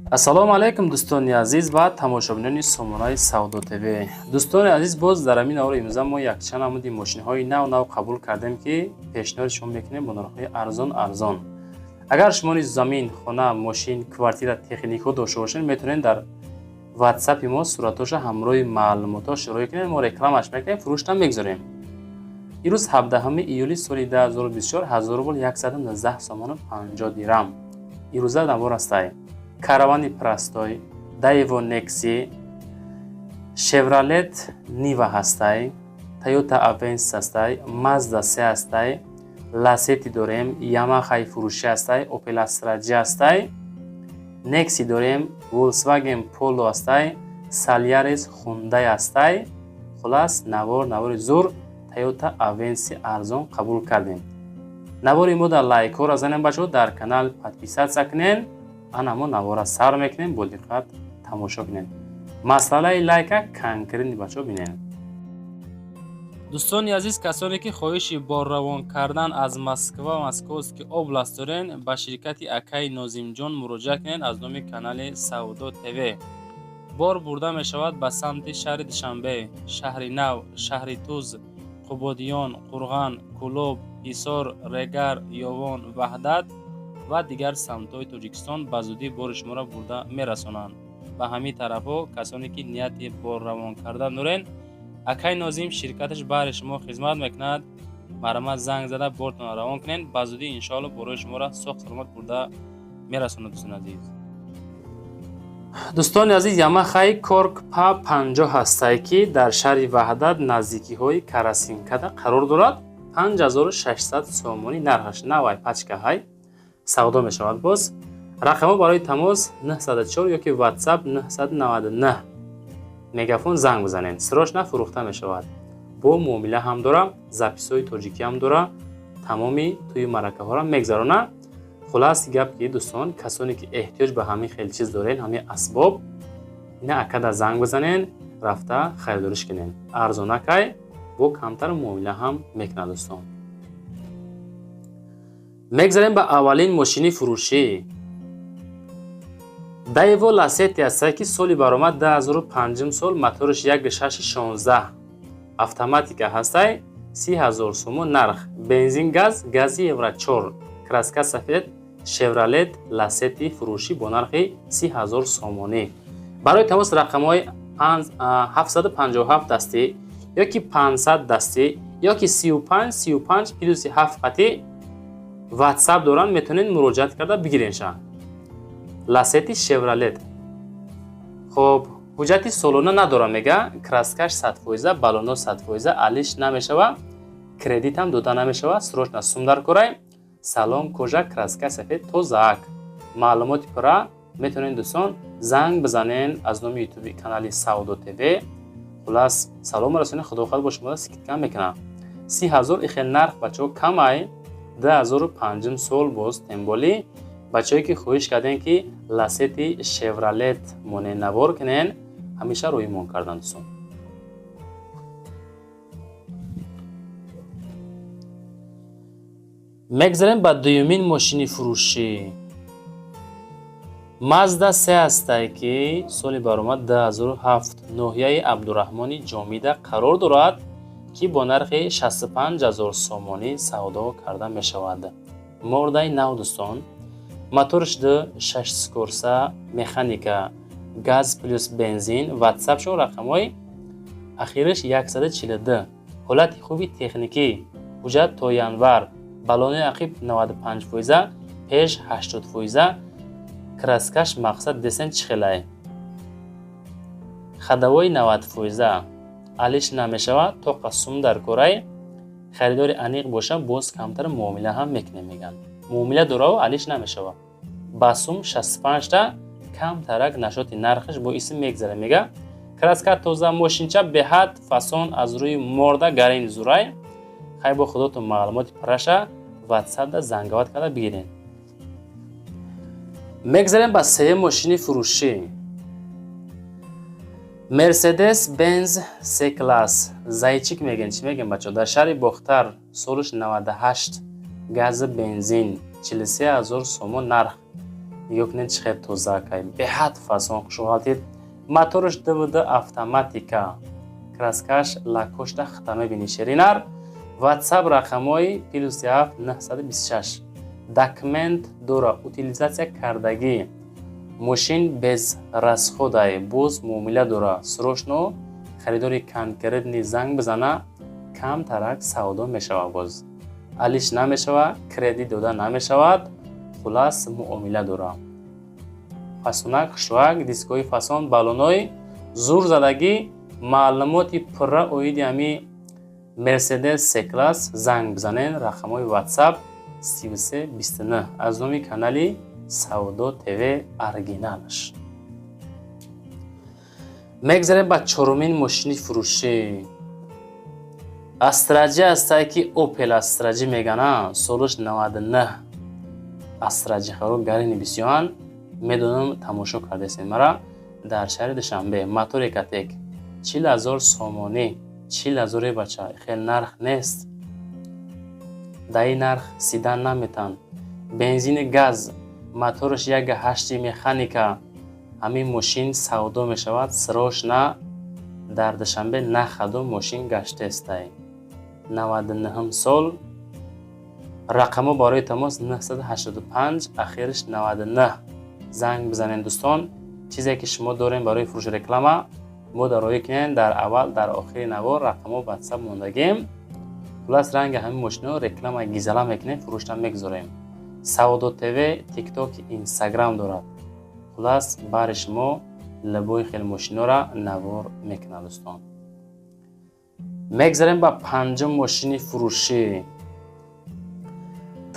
Ассалому алайкум, дӯстони азиз ва тамошобинони сомонаи Савдо ТВ. Дӯстони азиз, боз дар ҳамин навори имрӯза мо якчанд намуди мошинҳои нав нав қабул кардем, ки пешниҳоди шумо мекунем бо нархҳои арзон арзон. Агар шумо низ замин, хона, мошин, квартира, техникаҳо дошта бошед, метавонед дар ватсапи мо суратҳоша ҳамроҳи маълумотҳош роӣ кунед. Мо рекламаш мекунем, фурӯштам мегузорем. Имрӯз 17 июли соли 2024, 1000 рубл 119 сомону 50 дирам. Имрӯза навор ҳастай: Каравани простой, Даево Некси, Шевролет Нива ҳастай, Тойота Авенс ҳастай, Мазда се ҳастай, Ласети дорем, Ямахаи фурӯшӣ ҳастай, Опел Астра Ҷ ҳастай, Некси дорем, Волксваген Поло ҳастай, Солярис, Хундай ҳастай. Хулас, навор навори зур. Тойота Авенси арзон қабул кардем. Навори мо дар лайкҳоро занем, бачаҳо, дар канал подписаться кунен. Ана мо навора сар мекунем, бо диққат тамошо кунем. Масъалаи лайка конкретный, бачаҳо, бинем. Дӯстони азиз, касоне ки хоҳиши борравон кардан аз Москва, Московский область дорен, ба ширкати акаи Нозимҷон муроҷиат кунед. Аз номи канали Савдо ТВ бор бурда мешавад ба самти шаҳри Душанбе, Шаҳри Нав, Шаҳри Туз, Қубодиён, Қурған, Кӯлоб, Ҳисор, Регар, Ёвон, Ваҳдат ва дигар самтҳои Тоҷикистон. Ба зудӣ бори шуморо бурда мерасонанд ба ҳамин тарафҳо. Касоне ки нияти борравон кардан дорен, акай Нозим ширкаташ баҳри шумо хизмат мекунад. Марҳамат, занг зада бортонро равон кунед. Ба зудӣ, иншоалло, борои шуморо соғ саломат бурда мерасонад. Дӯстони азиз, дӯстони азиз, Ямахаи Корг Па 50 ҳастай, ки дар шаҳри Ваҳдат, наздикиҳои Карасинкада қарор дорад. 5600 сомонӣ нархаш, навай пачкаҳай, савдо мешавад. Боз рақамҳо барои тамос 904 ёки WhatsApp 999. Мегафон занг бизанед. Срочно фурӯхта мешавад. Бо муомила ҳам дора, записҳои тоҷикӣ ҳам дора, тамоми тӯи маъракаҳоро мегзарона. Хулас гап ки, дӯстон, касоне ки эҳтиёҷ ба ҳамин хел чиз дорен, ҳамин асбоб, ина акада занг бизанен, рафта харидориш кунен. Арзонакай, бо камтар муомила ҳам мекунад. Дӯстон, мегзарем ба аввалин мошини фурӯшӣ. Даево Ласети ҳастад, ки соли баромад 2005 сол, мотораш 1.6 16, автоматика ҳастай. 30 000 сомон нарх, бензин, газ, гази евро 4, краска сафед. Шевролет Ласети фурӯшӣ бо нархи 30 000 сомонӣ. Барои тамос рақамҳои 757 дастӣ ёки 500 дастӣ ёки 35 35 плюси 7 қатӣ ватсап доранд, метавонед муроҷиат карда бигиренша. Ласети Шевролет. Хоб, ҳуҷҷати солона надорам, мега. Краскаш 100%, балоно 100%, алиш намешава, кредитам дода намешава. Срочно сум дар корай. Салон кожа, краска сафед, тозаак. Маълумоти пурра метавонед, дӯстон, занг бизанен аз номи ютуби канали Савдо ТВ. Хулас, салом расонед, худохоҳад, бо шумо скидка мекунам. 30 000 ихел нарх, бачаҳо, камай. 2005 сол, боз тем более бачаҳое ки хоҳиш кардем, ки Ласети Шевролет моненавор кунен, ҳамеша рӯимон кардан. Дӯстон, мегзарем ба дуюмин мошини фурӯшӣ. Мазда се ҳастай, ки соли баромад 2007, ноҳияи Абдураҳмони Ҷомида қарор дорад, ки бо нархи 65 000 сомонӣ савдо карда мешавад. Мордаи нав, дӯстон. Моторш ду шаш скорса, механика, газ плюс бензин. Ватсапшон рақамҳои ахираш 142. Ҳолати хуби техникӣ, ҳуҷҷат то январ, балони ақиб 95%, пеш 80%, краскаш, мақсад, десен чӣ хелай, ходовой 90%, алиш намешавад. Тоқа сум дар корай. Харидори аниқ боша, боз камтар муомила ҳам мекунем, мегӯянд. Муомила дораву алиш намешавад. Ба сум 65та камтарак нашоти нархаш бо исм мегзара, мега. Краска тоза, мошинча беҳад фасон, аз рӯи морда гарин зурай. Хай, бо худотон маълумоти праша ватсапда занговать карда бигирен. Мегзарем ба сеюм мошини фурӯшӣ. Мерседес Бенз С класс, зайчик мегӯен, чӣ мегӯен, бачаҳо, дар шаҳри Бохтар, солаш 98, гази, бензин, 43 000 сомон нарх. Нигоҳ кунед, чӣ хел тоза кай, беҳад фасон хушоғалтид. Мотораш ДВД, автоматика, краскаш лакошта хита мебини, шеринар. Ватсап рақамҳои +7 926. Документ дора, утилизация кардагӣ, мошин без расходай, боз муомила дора. Срочно харидори конкретный занг бизана, камтарак савдо мешавад, боз алиш намешавад, кредит дода намешавад. Хулас, муомила дора. Фасонак, хушвак, дискҳои фасон, баллонои зур задагӣ. Маълумоти пурра оиди ҳами Мерседес С класс занг бизанен, рақамҳои Ватсап 33 29, аз номи канали Савдо ТВ оригиналаш. Мегзарем ба чорумин мошини фурӯшӣ. Астраҷи ҳастае, ки Опел Астраҷи мегана, солаш 99. Астраҷи харо гарини бисёранд, медонам, тамошо кардесен мара. Дар шаҳри Душанбе, мотори Катек, 40 000 сомонӣ. 40 000-е, бача, хел нарх нест, дар ин нарх седан наметан. Бензини, газ, мотораш 1,8, механика. Ҳамин мошин савдо мешавад срочно, дар Душанбе нахаду мошин гаштестай. 99-ҳум сол. Рақамҳо барои тамос 985, ахираш 99. Занг бизанед, дӯстон. Чизе ки шумо дорем барои фурӯши, реклама мо дароӣ кунем, дар аввал, дар охири навор рақамҳо Ватсап мондагем. Хулас, ранги ҳамин мошино реклама гизала мекунем, фурӯшта мегузорем. Савдо ТВ Тикток, Инстаграм дорад. Хулас, бари шумо либои хел мошинора навор мекунад, дӯстон. Мегзарем ба панҷум мошини фурӯшӣ.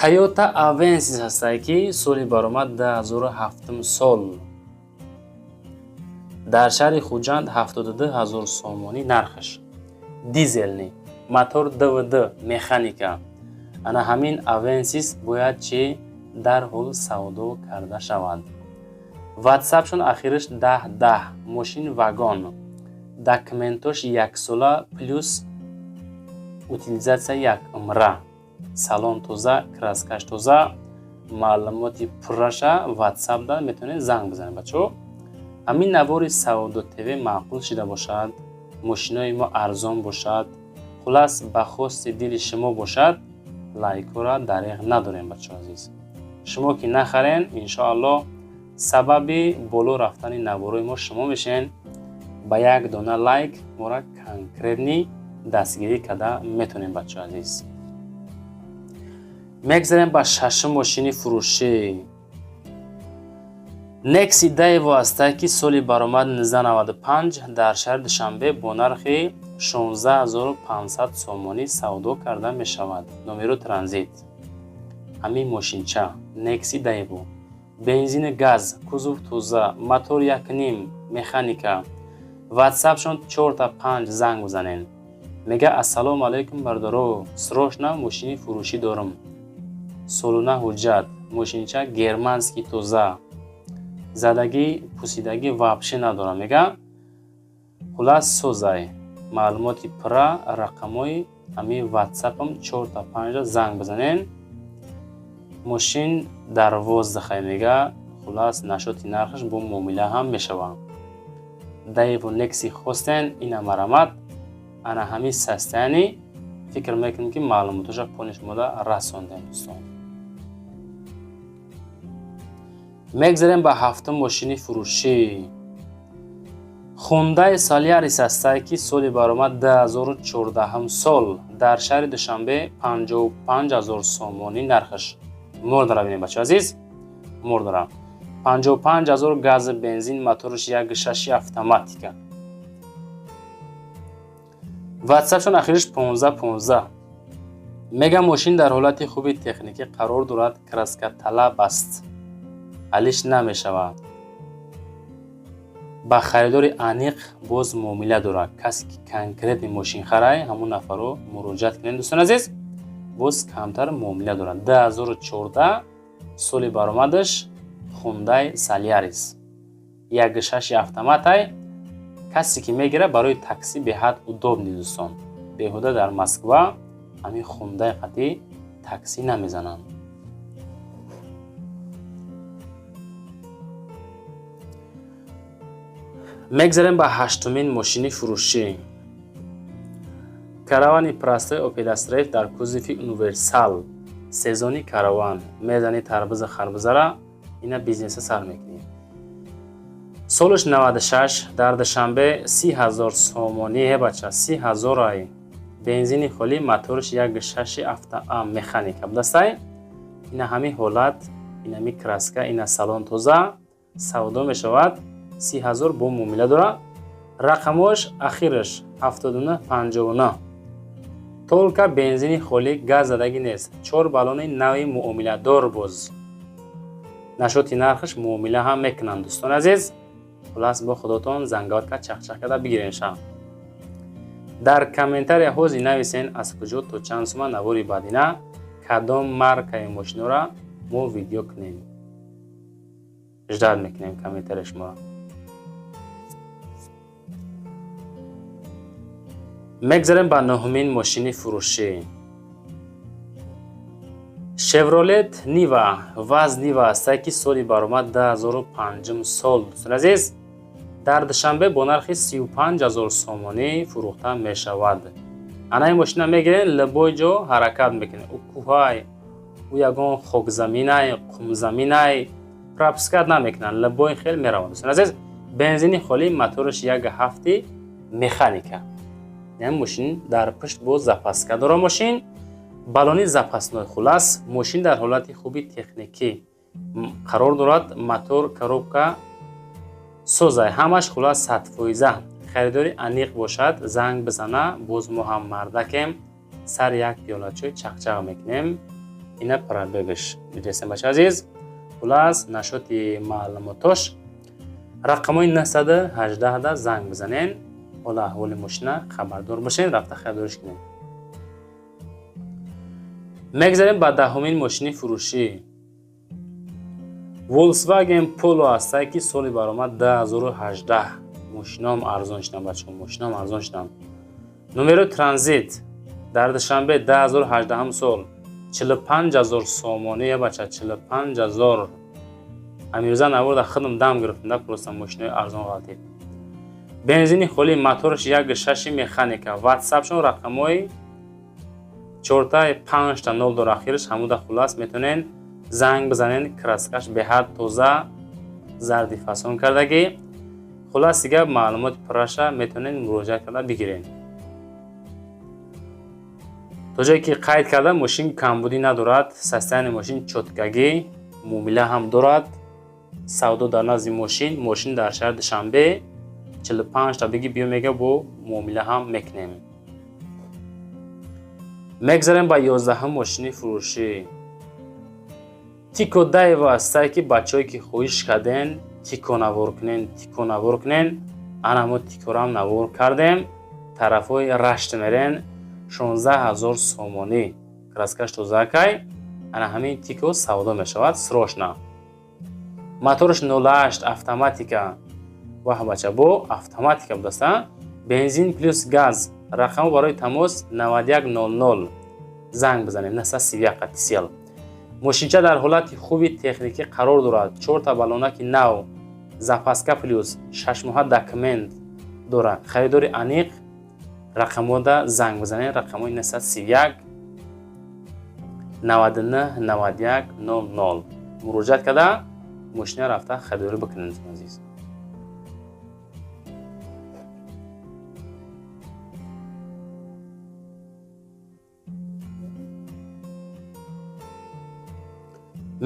Тойота Авенсис ҳастае, ки соли баромад 2007 сол, дар шаҳри Хуҷанд, 72 ҳазор сомонӣ нархаш. Дизельный, мотор ДВД, механика. Ана ҳамин Авенсис бояд чи дарҳол савдо карда шавад. Ватсапшон ахираш 10 10. Мошин вагон, документош яксола плюс утилизация як умра, салон тоза, краскаш тоза. Маълумоти пурраша Ватсапда метавонед занг бизанед. Бачаҳо, ҳамин навори Савдо ТВ маъқул шида бошад, мошинои мо арзон бошад, хулас, ба хости дили шумо бошад, лайкҳоро дареғ надорем. Бачаҳо азиз, шумо ки нахарен, иншоаллоҳ, сабаби боло рафтани наворои мо шумо мешавед. Ба як дона лайк моро конкретный дастгирӣ карда метавонем, бачаҳо азиз. Мегзарем ба шашум мошини фурӯшӣ. Некси Даево ҳастае, ки соли баромад 1995, дар шаҳри Душанбе бо нархи 16 500 сомонӣ савдо карда мешавад. Номеро транзит. Ҳамин мошинча Некси Даево, бензини, газ, кузов тоза, мотор 1,5, механика. Ватсапшон 4 5, занг бизанед. Мега: «Ассалому алайкум, бародаро, срочно мошини фурӯшӣ дорам, солона ҳуҷҷат, мошинча германский, тоза, задагӣ пусидагӣ вообще надорам», мега. Хулас, созай. Маълумоти пурра рақамҳои ҳамин Ватсапам 4 5 занг бизанен. Мошин дар воздухай, мега. Хулас, нашоти нархаш бо муомила ҳам мешавад. Даеву Некси хостен, ина марамат. Ана ҳамин состояние, фикр мекунем, ки маълумотоша пони шумода расондем, дӯстон. Мегзарем ба ҳафтум мошини фурӯшӣ. Хундай Солярис ҳастае, ки соли баромад 2014 сол, дар шаҳри Душанбе, 55 ҳазор сомонӣ нархаш. Мордара бинем, бача азиз, мордара. 55 ҳазор, гази, бензин, мотораш 1,6, автоматика. Ватсапшон ахириш 15 15. Мега, мошин дар ҳолати хуби техникӣ қарор дорад, краска талаб аст, алиш намешавад. Ба харидори аниқ боз муомила дорад. Касе ки конкретный мошин харай, ҳамон нафарро муроҷиат кунед, дӯстони азиз, боз камтар муомила дорад. 2014 соли баромадаш, Хундай Солярис, 1,6, автоматай. Касе ки мегирад, барои такси беҳад удобный. Дӯстон, беҳуда дар Москва ҳамин Хундай қатӣ таксӣ намезананд. Мегзарем ба ҳаштумин мошини фурӯшӣ. Каравани простой Opel Astra дар кузови универсал, сезони караван. Мезани тарбуза, харбузара, ина бизнеса сар мекунӣ. Солаш 96, дар Душанбе 30 ҳазор сомонӣ. Е бача, 30 ҳазор ай, бензини холӣ, моторш 1,6 авто, механика будастай. Ина ҳамин ҳолат, инами краска, ина салон тоза, савдо мешавад 30 ҳазор, бо муомила дора. Рақамош ахираш 79 59. Только бензини холӣ, газ задагӣ нест. Чор баллони нави, муомиладор. Боз нашоти нархаш муомила ҳам мекунанд, дӯстони азиз. Хулас, бо худотон занговат чахчах карда бигирен. Дар комментария ҳози нависен, аз куҷо, то чанд сума навори баъдина кадом маркаи мошинора мо видео кунем. Ждать мекунем комментария шуморо. Мегзарем ба нӯҳумин мошини фурӯшӣ. Шевролет Нива, ВАЗ Нива астае, ки соли баромад 2005 сол, дӯстони азиз, дар Душанбе бо нархи 35 ҳазор сомонӣ фурӯхта мешавад. Анаи мошина мегирен, любой ҷо ҳаракат мекунед. Ӯ кӯҳай, ӯ ягон хокзаминай, қумзаминай, пропускать намекунанд, любой хел меравад, дӯстони азиз. Бензини холӣ, мотораш 1,7 механика. Яъне мошин дар пушт боз запаска дора, мошин баллони запасной. Хулас, мошин дар ҳолати хуби техникӣ қарор дорад. Мотор, коробка созай, ҳамаш хулас 100%. Харидори аниқ бошад, занг бизана. Боз мо ҳам мардакем, сар як пиёла чой чақчақ мекунем. Ина пробегаш дидесем, бача азиз. Хулас, нашоти маълумотош рақамҳои 918 да занг бизанен, ҳола аҳволи мошина хабардор бошен, рафта харидориш кунем. Мегзарем ба даҳумин мошини фурӯшӣ. Volkswagen Polo ҳастае, ки соли баромад 2018. Мошиноам арзон шуданд, бачаҳо, мошиноам арзон шуданд. Номеро транзит, дар Душанбе 2018 сол 45 ҳазор сомонӣ. Е бача, 45 ҳазор. Амирӯза наворда худам дам гирифтам да, просто мошинои арзон ғалтид. Бензини холӣ, мотораш 1,6 механика. Ватсапшон рақамҳои чорта панҷта нол дора ахираш, ҳамуда. Хулас, метавонен занг бизанен. Краскаш беҳад тоза, зарди фасон кардагӣ. Хулас, дигар маълумоти пурраша метавонед муроҷиат карда бигирен. То ҷое ки қайд карда, мошин камбудӣ надорад, состояние мошин чёткагӣ, муомила ҳам дорад. Савдо дар назди мошин. Мошин дар шаҳри Душанбе, 45 та биги, биё, мега, бо муомила ҳам мекунем. Мегзарем ба 11-ум мошини фурӯшӣ. Тико Дайва астае, ки бачаҳое ки хоҳиш карден Тико навор кунен, Тико навор кунен, ана мо Тикорам навор кардем. Тарафҳои Рашт мерен, 16 ҳазор сомонӣ, краскаш тозакай. Ана ҳамин Тико савдо мешавад срочно. Мотораш 08 автоматика. Ваҳ, бача, бо автоматика будаста. Бензин плюс газ. Рақамҳо барои тамос 9100, занг бизанем, 931 тисел. Мошинча дар ҳолати хуби техникӣ қарор дорад. Чорта баллонаки нав, запаска плюс, шашмоҳа документ дорад. Харидори аниқ рақамҳода занг бизанед, рақамҳои 931 99 91 00 муроҷиат карда, мошина рафта харидорӣ бикунед, азиз.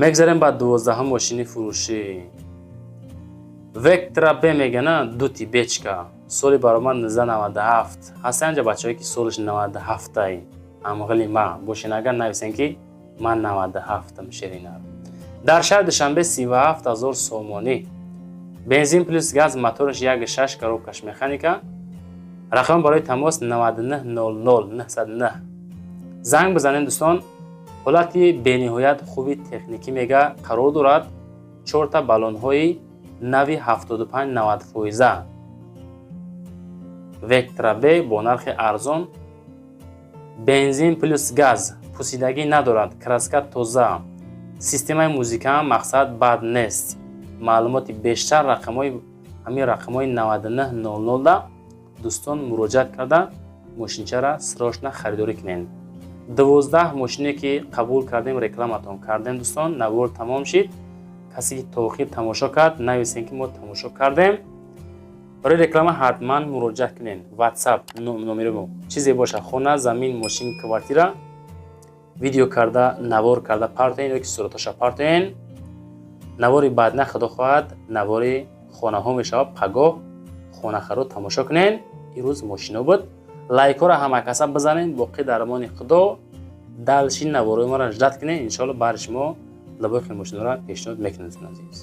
Мегзарем ба 12-ҳум мошини фурӯшӣ. Вектра Б мегана, дути бечка, соли баромад 1997. Ҳастанд ҷа бачаҳое, ки солаш 97-ай, ҳамғили ма бошен. Агар нависен, ки ман 97-ам, шеринар. Дар шаҳри Душанбе 37 ҳазор сомонӣ, бензин плюс газ, мотораш 1,6, коробкаш механика. Рақам барои тамос 99 00 909, занг бизанем, дӯстон. Ҳолати бениҳоят хуби техникӣ мега қарор дорад. Чорта баллонҳои нави 75-90 фоиза. Вектра Б бо нархи арзон, бензин плюс газ, пусидагӣ надорад, краска тоза, системаи музикаам мақсад бад нест. Маълумоти бештар рақамҳои Ҳамин рақамҳои 9900 да, дӯстон, муроҷиат карда, мошинчара срочно харидорӣ кунед. 12 мошине ки қабул кардем, рекламатон кардем, дӯстон, навор тамом шид. Касе ки то охир тамошо кард, нависем, ки мо тамошо кардем. Барои реклама ҳатман муроҷиат кунед, WhatsApp номери мо. Чизе боша, хона, замин, мошин, квартира, видео карда, навор карда партоен ё ки суратоша партоен. Навори баъд на, худо хоҳад, навори хонаҳо мешавад. Пагоҳ хонахаро тамошо кунен. Имрӯз мошино буд. Лайкҳоро ҳама каса бизанен. Боқӣ дар амони Худо. Дальше наворои моро ждать кунен. Иншоалло, баъди шумо лабои мошиноро пешниҳод мекунем, азиз.